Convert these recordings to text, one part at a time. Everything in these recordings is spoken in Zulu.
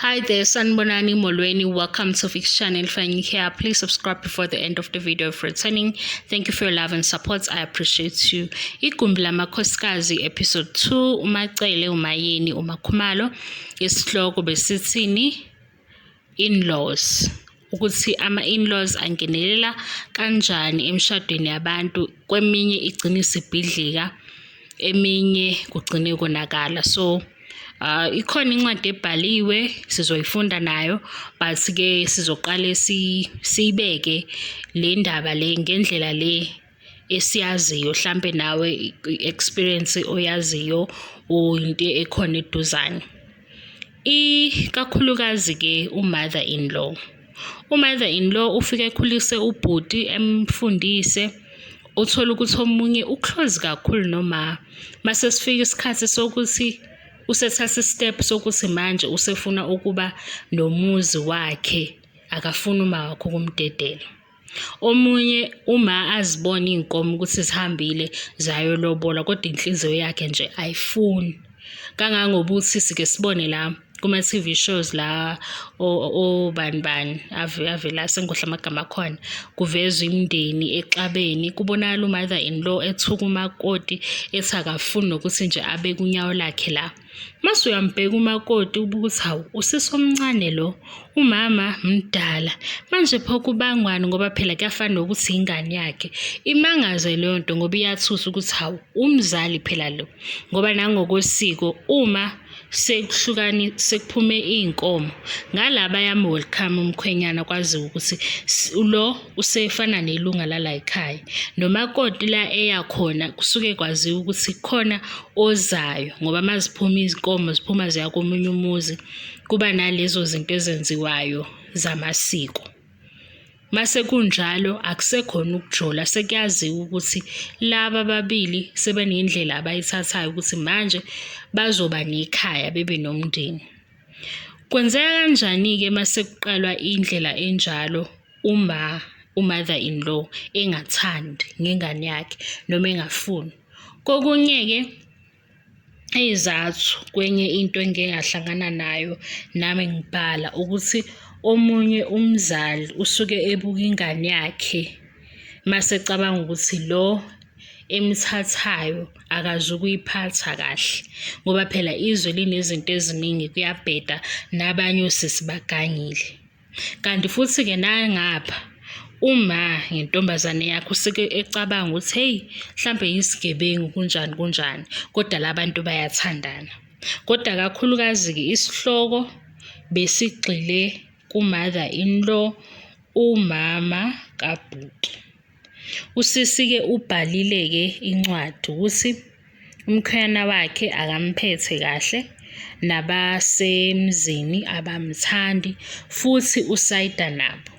Hi there, Sanibonani Molweni. Welcome to Fix Channel. If you're new here, please subscribe before the end of the video if returning. Thank you for your love and support. I appreciate you. Igumbi lamakhosikazi episode 2, uMacele, uMayeni, uMakhumalo. Isihloko besithini? In-laws. Ukuthi ama-in-laws angenelela kanjani emshadweni yabantu, kweminye igcine isibhidlika, eminye kugcine konakala. So ikhona incwadi ebhaliwe, sizoyifunda nayo, but ke sizoqale siyibeke le ndaba le ngendlela le esiyaziyo, hlampe nawe i-experience oyaziyo or into ekhona eduzane. Ikakhulukazi ke u-mother in law. U-mother in law ufike ekhulise ubhuti, emfundise, uthola ukuthi omunye u-close kakhulu noma mase sifika isikhathi sokuthi usethatha i-step sokuthi manje usefuna ukuba nomuzi wakhe, akafuni uma wakhe ukumdedela. Omunye uma azibona iy'nkomo ukuthi zihambile zayolobola, kodwa inhliziyo yakhe nje ayifuni. Kangangokuthi sike sibone la kuma-TV shows la, obani bani avela, sengikhohlwa amagama akhona, kuvezwa imindeni exabene, kubonakala u-mother in law ethuka umakoti, ethi akafuni nokuthi nje abeke unyawo lakhe la. Mase uyambheka umakoti, ubuka ukuthi hawu, usisi omncane lo, umama mdala, manje pho kubangwani? Ngoba phela kuyafana nokuthi ingane yakhe. Imangaze leyo nto ngoba iyathusa ukuthi hawu, umzali phela lo, ngoba nangokosiko uma sekuhlukani sekuphume iy'nkomo ngala, bayam-welcome umkhwenyana, kwaziwa ukuthi lo usefana nelunga lala ekhaya. Nomakoti la eya khona kusuke kwaziwa ukuthi khona ozayo, ngoba maziphuma izinkomo ziphuma ziya komunye umuzi, kuba nalezo zinto ezenziwayo zamasiko. Mase kunjalo akusekhona ukujola, sekuyaziwa ukuthi laba ababili sebenendlela abayithathayo ukuthi manje bazoba nekhaya, bebe nomndeni. Kwenzeka kanjani-ke mase kuqalwa indlela enjalo, uma u-mother in law engathandi ngengane yakhe noma engafuni? Kokunye-ke iy'zathu, kwenye into engike ngahlangana nayo nami ngibhala, ukuthi omunye umzali usuke ebuka ingane yakhe, mase ecabanga ukuthi lo emthathayo akazukuyiphatha kahle, ngoba phela izwe linezinto eziningi, kuyabheda, nabanye osisi bagangile. Kanti futhi-ke nangapha uma ngentombazane yakhe usuke ecabanga ukuthi hey, mhlampe yisigebengu, kunjani kunjani, kodwa la bantu bayathandana. Kodwa kakhulukazi-ke isihloko besigxile ku-mother in law, umama kabhuti. Usisi-ke ubhalile-ke incwadi ukuthi umkhwenyana wakhe akamphethe kahle, nabasemzini abamthandi, futhi usayida nabo.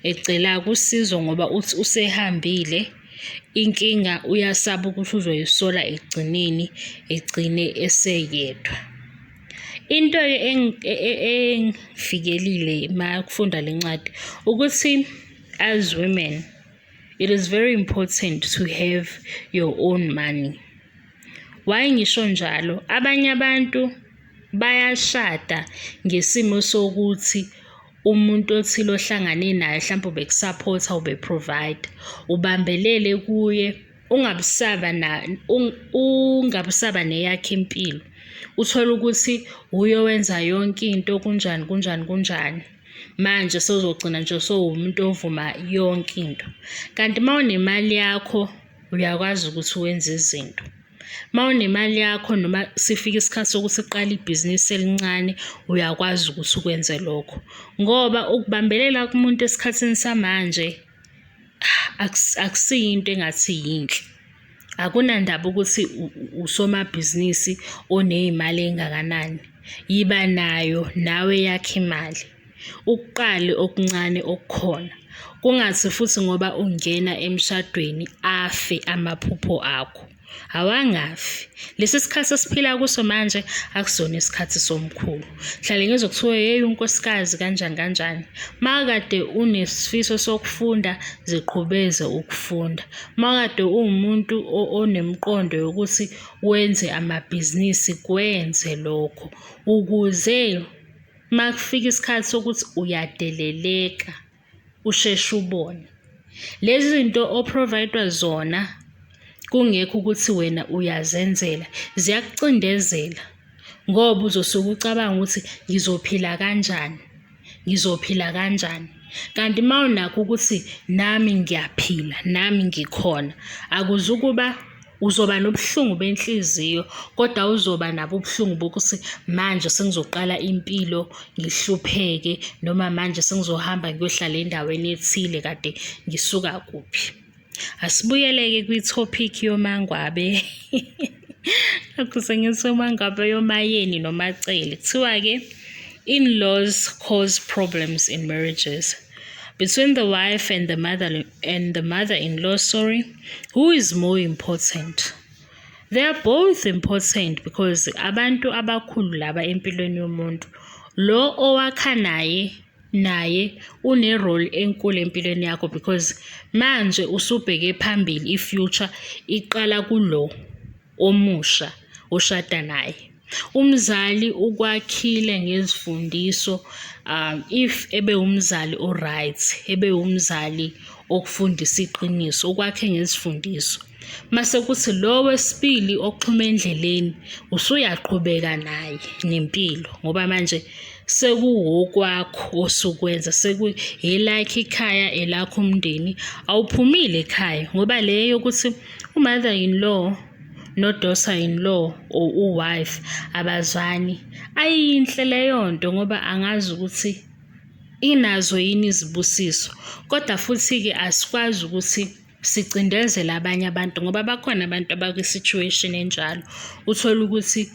Ecela usizo ngoba uthi usehambile, inkinga uyasaba ukuthi uzoyisola ekugcineni, egcine eseyedwa. Into-ke engifikelile uma kufunda le ncwadi ukuthi as women it is very important to have your own money. Why ngisho njalo? Abanye abantu bayashada ngesimo sokuthi umuntu othile ohlangane naye hlampe ubeku-support-a, ube-provide, ubambelele kuye, ungabusaba na ungabusaba neyakho impilo. Uthole ukuthi uye owenza yonke into, kunjani kunjani kunjani. Manje sewuzogcina nje sewumuntu ovuma yonke into. Kanti uma unemali yakho uyakwazi ukuthi wenze izinto. Uma unemali yakho, noma sifika isikhathi sokuthi uqale ibhizinisi elincane, uyakwazi ukuthi ukwenze lokho. Ngoba ukubambelela kumuntu esikhathini samanje akusiyo into engathi yinhle. Akunandaba ukuthi usomabhizinisi oney'mali ey'ngakanani, yiba nayo nawe eyakho imali. Ukuqale okuncane okukhona. Kungathi futhi ngoba ungena emshadweni afe amaphupho akho. Awangafi. Lesi sikhathi esiphila kuso manje akusona isikhathi somkhulu. Hlale ngizwe kuthiwa yeyi, unkosikazi kanjani kanjani. Uma kade unesifiso sokufunda, ziqhubeze ukufunda. Uma kade uwumuntu onemiqondo yokuthi wenze amabhizinisi, kwenze lokho ukuze Uma kufika isikhathi sokuthi uyadeleleka, usheshe ubone. Lezi zinto o-provide-wa zona kungekho ukuthi wena uyazenzela, ziyakucindezela ngoba uzosuke ucabanga ukuthi ngizophila kanjani, ngizophila kanjani. Kanti uma unakho ukuthi nami ngiyaphila, nami ngikhona, akuzukuba uzoba nobuhlungu benhliziyo, kodwa awuzoba nabo ubuhlungu bokuthi manje sengizoqala impilo ngihlupheke, noma manje sengizohamba ngiyohlala endaweni ethile kade ngisuka kuphi. Asibuyele-ke kwi-topic yoMaNgwabe. Lokhu sengithi uMaNgwabe yoMaYeni noMaCele. Kuthiwa-ke in-laws cause problems in marriages. Between the wife and the mother-in-law, sorry, who is more important? They are both important because abantu abakhulu laba empilweni yomuntu. Lo owakha naye naye une-role enkulu empilweni yakho because manje usubheke phambili, i-future iqala kulo omusha oshada naye. Umzali ukwakhile ngezifundiso, if ebe umzali o-right, ebe umzali okufundisa iqiniso, ukwakhe ngezifundiso. Mase kuthi lo wesibili oxhuma endleleni, usuyaqhubeka naye nempilo ngoba manje sekuwokwakho osukwenza, elakho ikhaya, elakho umndeni, awuphumile ekhaya ngoba le yokuthi u-mother-in-law no-daughter-in-law or u-wife abazwani, ayiyinhle leyo nto ngoba angazi ukuthi inazo yini izibusiso. Kodwa futhi-ke asikwazi ukuthi sicindezele abanye abantu ngoba bakhona abantu abakwi-situation enjalo. Uthole ukuthi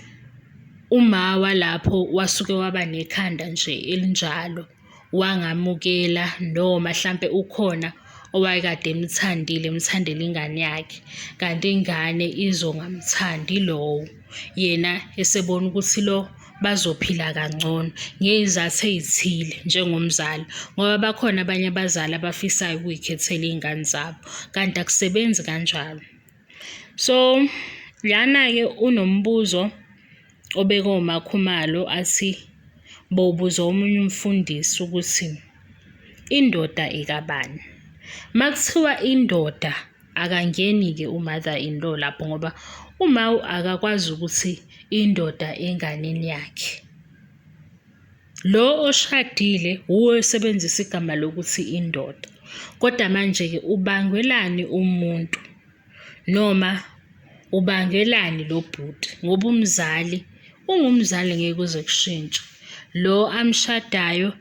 uma walapho wasuke waba nekhanda nje elinjalo, wangamukela noma hlampe ukhona owayekade emthandile, emthandela ingane yakhe, kanti ingane izongamthandi lowo, yena esebona ukuthi lo bazophila kangcono ngey'zathu ey'thile njengomzali. Ngoba bakhona abanye abazali abafisayo ukuy'khethela iy'ngane zabo, kanti akusebenzi kanjalo. So, lana-ke unombuzo obekwe uMaKhumalo athi bowubuza omunye umfundisi ukuthi indoda ekabani? Uma kuthiwa indoda akangeni-ke u-mother-in-law lapho ngoba uma akakwazi ukuthi indoda enganeni yakhe. Lo oshadile wuwe osebenzisa igama lokuthi indoda, kodwa manje-ke ubangwelani umuntu noma ubangelani lo bhuti ngoba umzali ungumzali ngeke kuze kushintshe. Lo amshadayo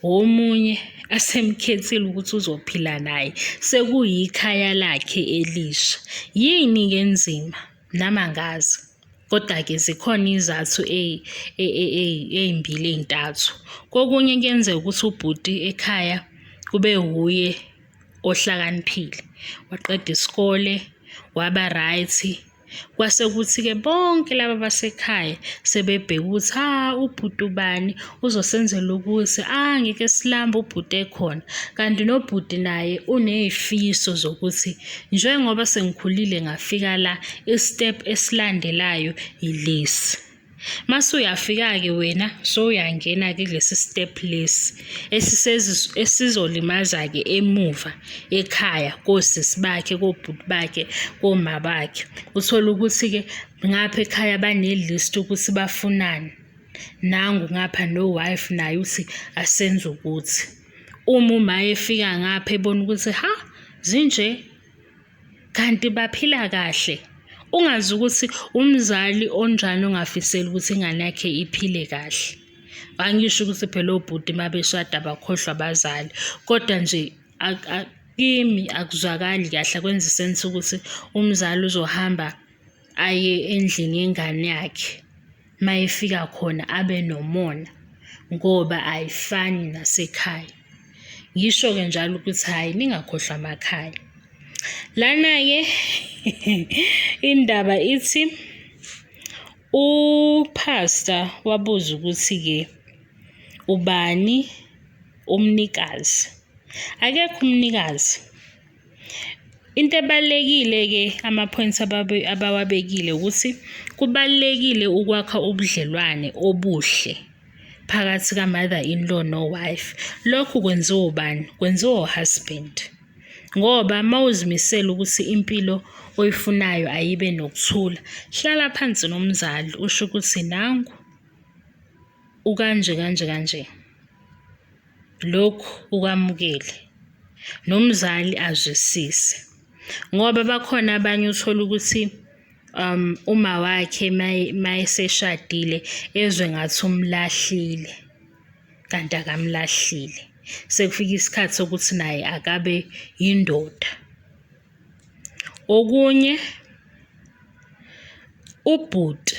omunye asemkhethile ukuthi uzophila naye, sekuyikhaya lakhe elisha. Yini-ke enzima? Nami angazi, kodwa-ke zikhona izizathu ey'mbili ey'ntathu. Kokunye kuyenzeka ukuthi ubhuti ekhaya kube wuye ohlakaniphile, waqeda isikole, waba right. Kwase kuthi-ke bonke laba basekhaya sebebheka ukuthi ha ubhuti ubani uzosenzela ukuthi, ah ngeke silambe ubhuti ekhona. Kanti nobhuti naye uney'fiso zokuthi njengoba sengikhulile ngafika la, i-step esilandelayo yilesi. Mase uyafika-ke wena sowuyangena-ke kulesi step lesi esizolimaza-ke emuva ekhaya kosisi bakhe, kobhuti bakhe, koma bakhe. Uthole ukuthi-ke ngapha ekhaya bane-list ukuthi bafunani. Nangu ngapha no-wife naye uthi asenze ukuthi. Uma uma efika ngapha ebona ukuthi ha zinje kanti baphila kahle. Ungazi ukuthi umzali onjani ongafiseli ukuthi ingane yakhe iphile kahle. Angisho ukuthi phela obhuti uma beshada bakhohlwa abazali, kodwa nje kimi akuzwakali kahle, akwenzi sense ukuthi umzali uzohamba aye endlini yengane yakhe, uma efika khona abe nomona ngoba ayifani nasekhaya. Ngisho-ke njalo ukuthi hhayi ningakhohlwa amakhaya. Lana-ke indaba ithi uphasta wabuza ukuthi-ke ubani umnikazi? Akekho umnikazi. Into ebalulekile-ke ama-points abawabekile ukuthi kubalulekile ukwakha ubudlelwane obuhle phakathi. phakathi ka-mother-in-law no-wife. Lokhu kwenziwa ubani? Kwenziwa o-husband. Ngoba uma uzimisele ukuthi impilo oyifunayo ayibe nokuthula, hlala phansi nomzali usho ukuthi nangu ukanje kanje kanje, lokhu ukwamukele, nomzali azwisise. Ngoba bakhona abanye uthole ukuthi uma wakhe mayeseshadile ezwe ngathi umlahlile, kanti akamlahlile. Sekufika isikhathi sokuthi naye akabe yindoda. Okunye, ubhuti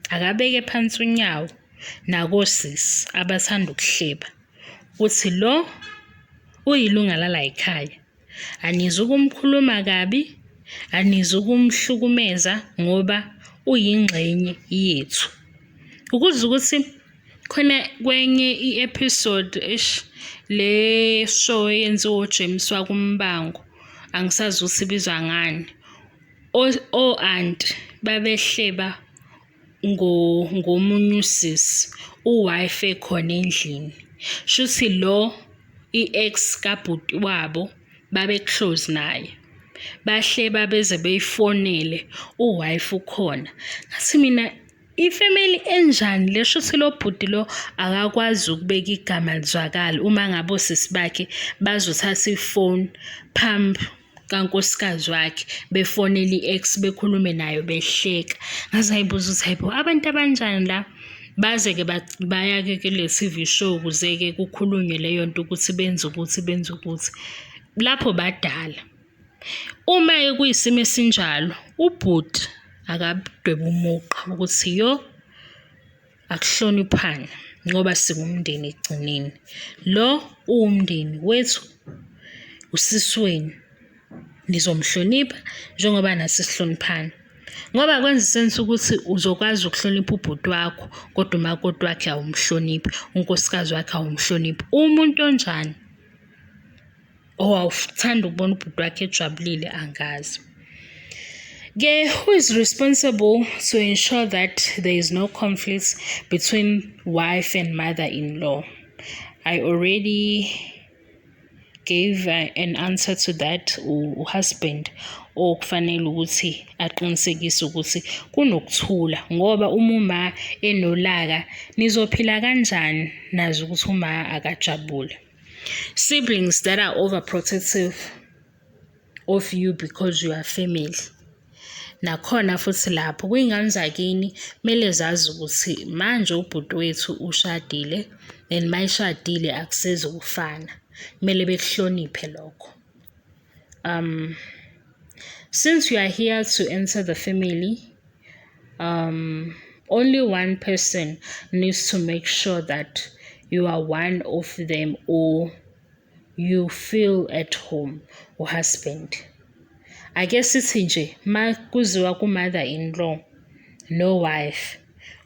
akabeke phansi unyawo nakosisi abathanda ukuhleba ukuthi lo uyilunga lalayikhaya, anizukumkhuluma kabi, anizukumhlukumeza ngoba uyingxenye yethu. Ukuze ukuthi khona kwenye i-episode, eish, le show eyenziwa uJames wakuMbango, angisazi ukuthi ibizwa ngani, o-anti babehleba ngomunye usisi, u-wife ekhona endlini. Shuthi lo i-ex kabhuti wabo babe-close naye. Bahleba beze beyifonele, u-wife ukhona. Ngathi mina ifemeli enjani le, shuthi lo bhuti lo akakwazi ukubeka igama lizwakale uma ngabe osisi bakhe bazothatha ifoni phambi kankosikazi wakhe befonela i-ex bekhulume nayo behleka. Ngaze ngayibuza ukuthi hayibo abantu abanjani la? Baze-ke baya-ke kule TV show ukuze-ke kukhulunywe leyo nto ukuthi benze ukuthi benze ukuthi. Lapho badala. Uma-ke kuyisimo esinjalo, ubhuti akadwebe umugqa ukuthi yo akuhloniphane ngoba singumndeni ekugcineni. Lo uwumndeni wethu, usisi wenu, nizomhlonipha njengoba nathi sihloniphana. Ngoba kwenza isense ukuthi uzokwazi ukuhlonipha ubhuti wakho kodwa umakoti wakhe awumhloniphi, unkosikazi wakhe awumhloniphi. Umuntu onjani? Owawuthanda ukubona ubhuti wakhe ejabulile angazi. Ke, who is responsible to ensure that there is no conflict between wife and mother-in-law? I already gave an answer to that. U-husband okufanele ukuthi aqinisekise ukuthi kunokuthula, ngoba uma uma enolaka nizophila kanjani nazi ukuthi uma akajabule. Siblings that are overprotective of you because you are family. Nakhona futhi lapho kuyingane zakini kumele zazi ukuthi manje ubhuti wethu ushadile and mayishadile akusezukufana. Kumele bekuhloniphe lokho. Since you are here to enter the family, only one person needs to make sure that you are one of them or you feel at home, uhusband. Ake sithi nje ma kuziwa ku-mother-in-law no-wife,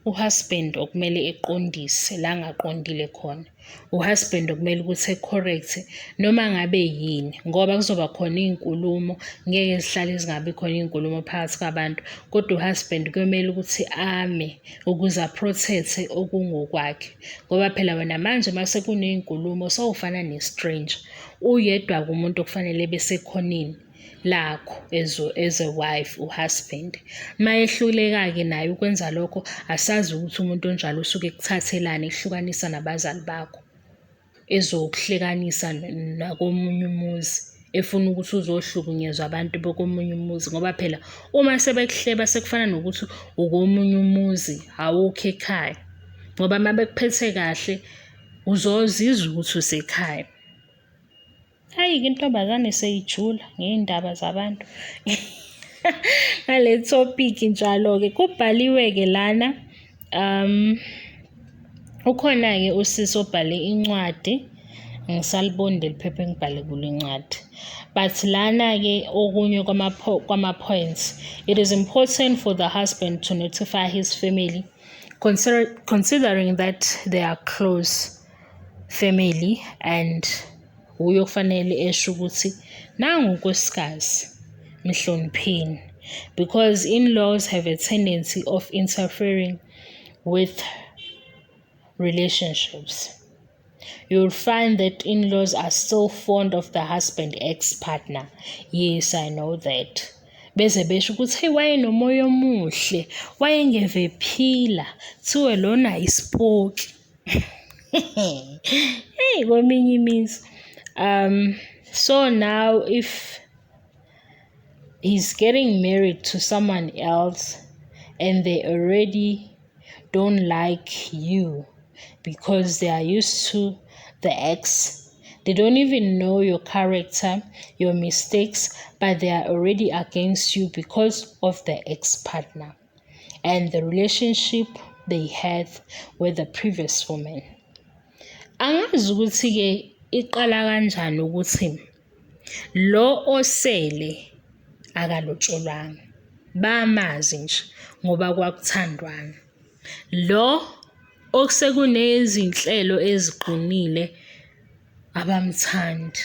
uhusband okumele eqondise la angaqondile khona, uhusband okumele ukuthi e-correct noma ngabe yini, ngoba kuzoba khona iy'nkulumo, ngeke zihlale zingabi khona iy'nkulumo phakathi kwabantu, kodwa uhusband kuyomele ukuthi ame ukuze a-protect-e okungokwakhe. Ngoba phela wena manje mase kuney'nkulumo sewufana ne-stranger, uyedwa-ke umuntu okufanele ebe sekhoneni lakho as a wife, uhusband. Mayehluleka-ke naye ukwenza lokho, asazi ukuthi umuntu onjalo usuke ekuthathelani ekuhlukanisa nabazali bakho, ezokuhlekanisa nakomunye umuzi, efuna ukuthi uzohlukunyezwa abantu bokomunye umuzi. Ngoba phela uma sebekuhleba sekufana nokuthi ukomunye umuzi, awukho ekhaya. Ngoba uma bekuphethe kahle uzozizwa ukuthi usekhaya. Hhayi-ke intombazane seyijula ngey'ndaba zabantu. Ngale topic njalo-ke kubhaliwe-ke lana, ukhona-ke usisi obhale incwadi, angisaliboni leli phepha engibhale kulo incwadi. But lana-ke okunye kwama-points, it is important for the husband to notify his family, considering that they are close family, and uye okufanele esho ukuthi nangu unkosikazi, mhlonipheni, because in-laws have a tendency of interfering with relationships. You'll find that in-laws are still fond of the husband ex-partner. Yes, I know that. Beze besho ukuthi hey, wayenomoya omuhle, wayengeve ephila, kuthiwe lona isipoki. Hey, kweminye imizi. So now if he's getting married to someone else and they already don't like you because they are used to the ex, they don't even know your character, your mistakes, but they are already against you because of the ex-partner and the relationship they had with the previous woman. Angazi ukuthi-ke iqala kanjani ukuthi lo osele akalotsholwanga, bamazi nje ngoba kwakuthandwana. Lo osekunezinhlelo eziqinile abamthandi,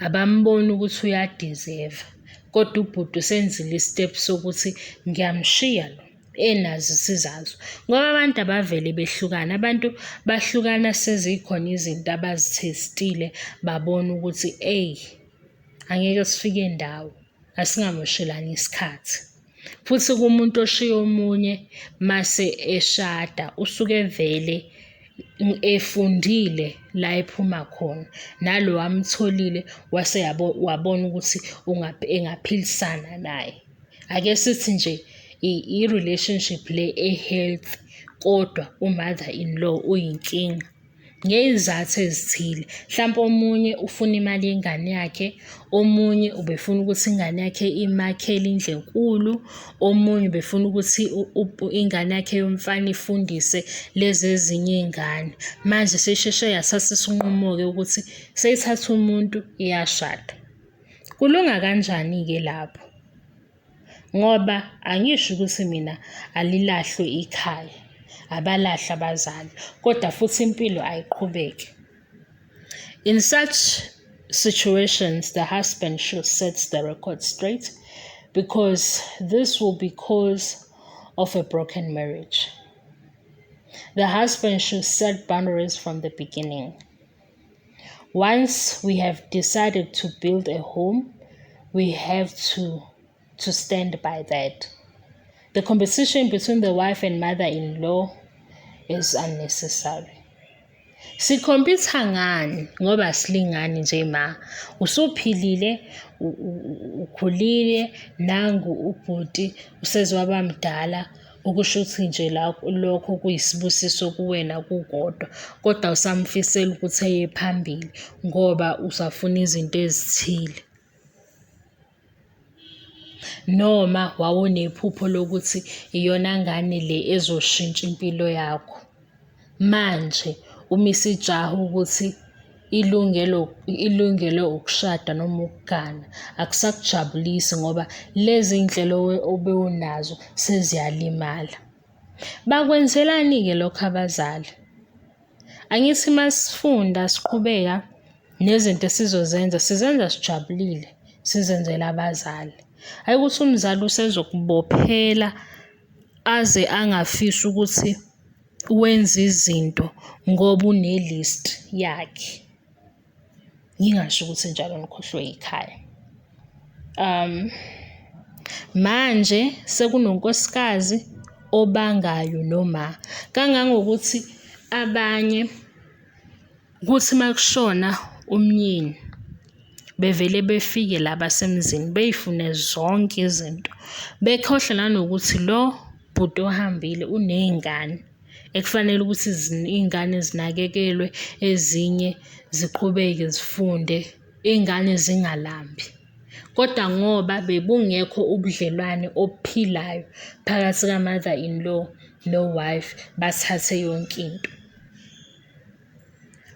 abamboni ukuthi uya-deserve-a, kodwa ubhuti usenzile i-step sokuthi ngiyamshiya lo enazo isizathu. Ngoba abantu abavele behlukane, abantu bahlukana sezikhona izinto abazi-test-ile babona ukuthi eyi, angeke sifike ndawo, asingamoshelani isikhathi. Futhi kumuntu oshiya omunye mase eshada usuke vele efundile la ephuma khona, nalo amtholile wase wabona ukuthi engaphilisana naye. Ake sithi nje i-relationship le e-healthy kodwa u-mother-in-law uyinkinga ngey'zathu ezithile. Hlampe omunye ufuna imali yengane yakhe, omunye ubefuna ukuthi ingane yakhe imakhele indlu enkulu, omunye ubefuna ukuthi ingane yakhe yomfana ifundise lezi ezinye iy'ngane. Manje seyisheshe yathatha isinqumo-ke ukuthi seyithatha umuntu iyashada. Kulunga kanjani-ke lapho? Ngoba angisho ukuthi mina alilahlwe ikhaya, abalahle abazali, kodwa futhi impilo ayiqhubeke. In such situations, the husband should set the record straight because this will be cause of a broken marriage. The husband should set boundaries from the beginning. Once we have decided to build a home, we have to stand by that. The competition between the wife and mother-in-law is unnecessary. Si-compete-a ngani ngoba asilingani nje ma? Usuphilile, ukhulile, nangu ubhuti useze waba mdala, okusho ukuthi nje lokho kuyisibusiso kuwena kukodwa, kodwa awusamfiseli ukuthi eye phambili ngoba usafuna izinto ezithile. Noma wawunephupho lokuthi iyona ngane le ezoshintsha impilo yakho. Manje uma isijaha ukuthi ilungelo ukushada noma ukugana, akusakujabulisi ngoba lezi iy'nhlelo obewunazo seziyalimala. Bakwenzelani-ke lokho abazali? Angithi masifunda siqhubeka nezinto esizozenza, sizenza sijabulile, sizenzela abazali. Hhayi ukuthi umzali usezokubophela aze angafisi ukuthi wenze izinto ngoba une-list yakhe. Ngingasho ukuthi njalo nikhohlwe ikhaya. Manje sekunonkosikazi obangayo noma, kangangokuthi abanye kuthi makushona umyeni bevele befike la basemzini bey'fune zonke izinto, bekhohlwe nanokuthi lo bhuti ohambile uney'ngane ekufanele ukuthi iy'ngane zinakekelwe, ezinye ziqhubeke zifunde, iy'ngane zingalambi. Kodwa ngoba bebungekho ubudlelwane obuphilayo phakathi ka-mother-in-law no-wife, bathathe yonke into.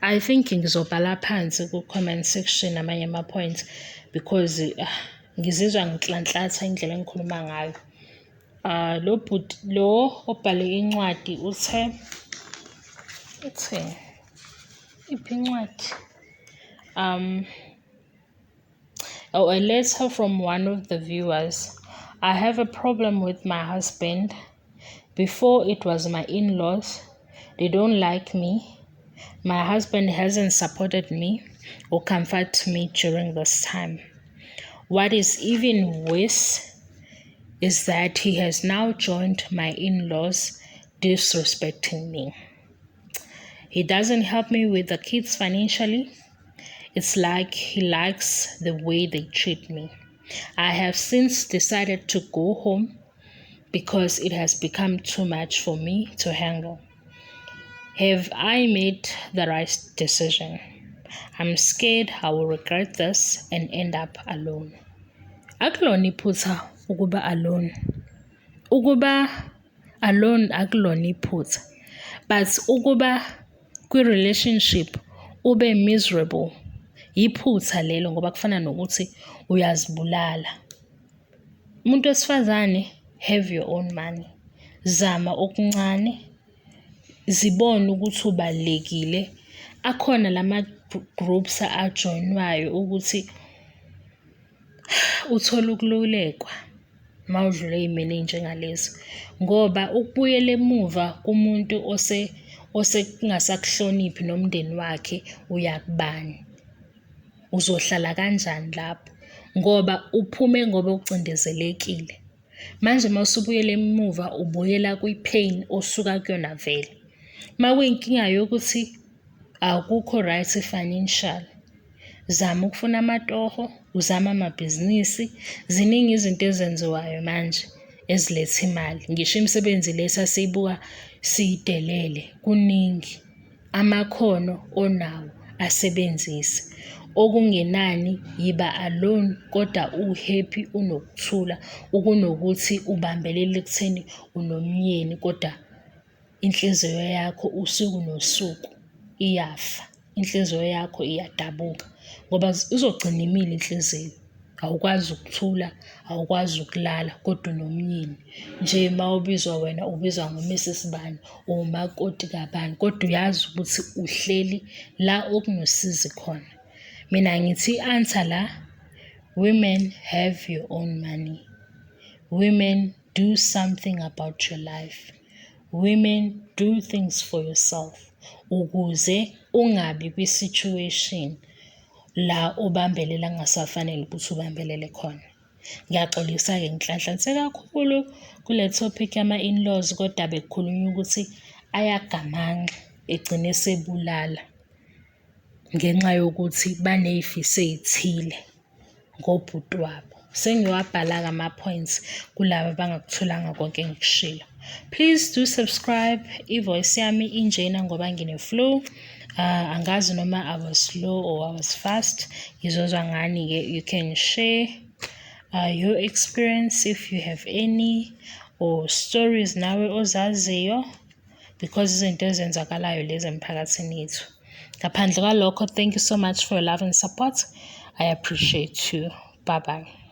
I think ngizobhala phansi ku-comment section amanye ama-points because ngizizwa nginhlanhlatha indlela engikhuluma ngayo. Lo bhuti lo obhale incwadi uthe, utheni? Iphi incwadi? Oh, a letter from one of the viewers. I have a problem with my husband. Before it was my in-laws. They don't like me. My husband hasn't supported me or comforted me during this time. What is even worse is that he has now joined my in-laws disrespecting me. He doesn't help me with the kids financially. It's like he likes the way they treat me. I have since decided to go home because it has become too much for me to handle. Have I made the right decision? I'm scared I will regret this and end up alone. Akulona iphutha ukuba alone. Ukuba alone akulona iphutha. But ukuba kwi-relationship ube miserable, iphutha lelo ngoba kufana nokuthi uyazibulala. Umuntu wesifazane, have your own money. Zama okuncane, zibone ukuthi ubalulekile. Akhona lama-groups ajoyinwayo ukuthi uthole ukululekwa uma udlula ey'meni ey'njengalezi, ngoba ukubuyela emuva kumuntu osekungasakuhloniphi nomndeni wakhe, uyakubani? Uzohlala kanjani lapho? Ngoba uphume ngoba ucindezelekile. Manje uma usubuyela emuva ubuyela kwi-pain osuka kuyona vele. Uma kuyinkinga yokuthi akukho right financial, zama ukufuna amatoho, uzame amabhizinisi. Ziningi izinto ezenziwayo manje eziletha imali. Ngisho imisebenzi le esasiyibuka siyidelele, kuningi. Amakhono onawo asebenzise. Okungenani yiba alone kodwa u-happy unokuthula, ukunokuthi ubambelele ekutheni unomyeni kodwa inhliziyo yakho usuku nosuku iyafa, inhliziyo yakho iyadabuka ngoba izogcina imile inhliziyo. Awukwazi ukuthula, awukwazi ukulala kodwa unomyeni. Nje uma ubizwa wena ubizwa ngo-Mrs bani, uwumakoti kabani, kodwa uyazi ukuthi uhleli la okunosizi khona. Mina ngithi i-answer la, women, have your own money. Women, do something about your life. Women, do things for yourself ukuze ungabi kwi-situation la ubambelela kungasafanele ukuthi ubambelele khona. Ngiyaxolisa-ke nginhlanhlathe kakhulu kule topic yama-in-laws, kodwa bekukhulunywa ukuthi ayagamanxa egcine esebulala ngenxa yokuthi baney'fiso ey'thile ngobhuti wabo. Sengiwabhala-ke ama-points kulaba abangakutholanga konke engikushilo. Please do subscribe. I-voice yami injena ngoba ngine-flu. Angazi noma I was slow or I was fast. Ngizozwa ngani-ke. You can share your experience if you have any, or stories nawe ozaziyo, because izinto ezenzakalayo lezi emphakathini yethu. Ngaphandle kwalokho, thank you so much for your love and support. I appreciate you. Bye bye.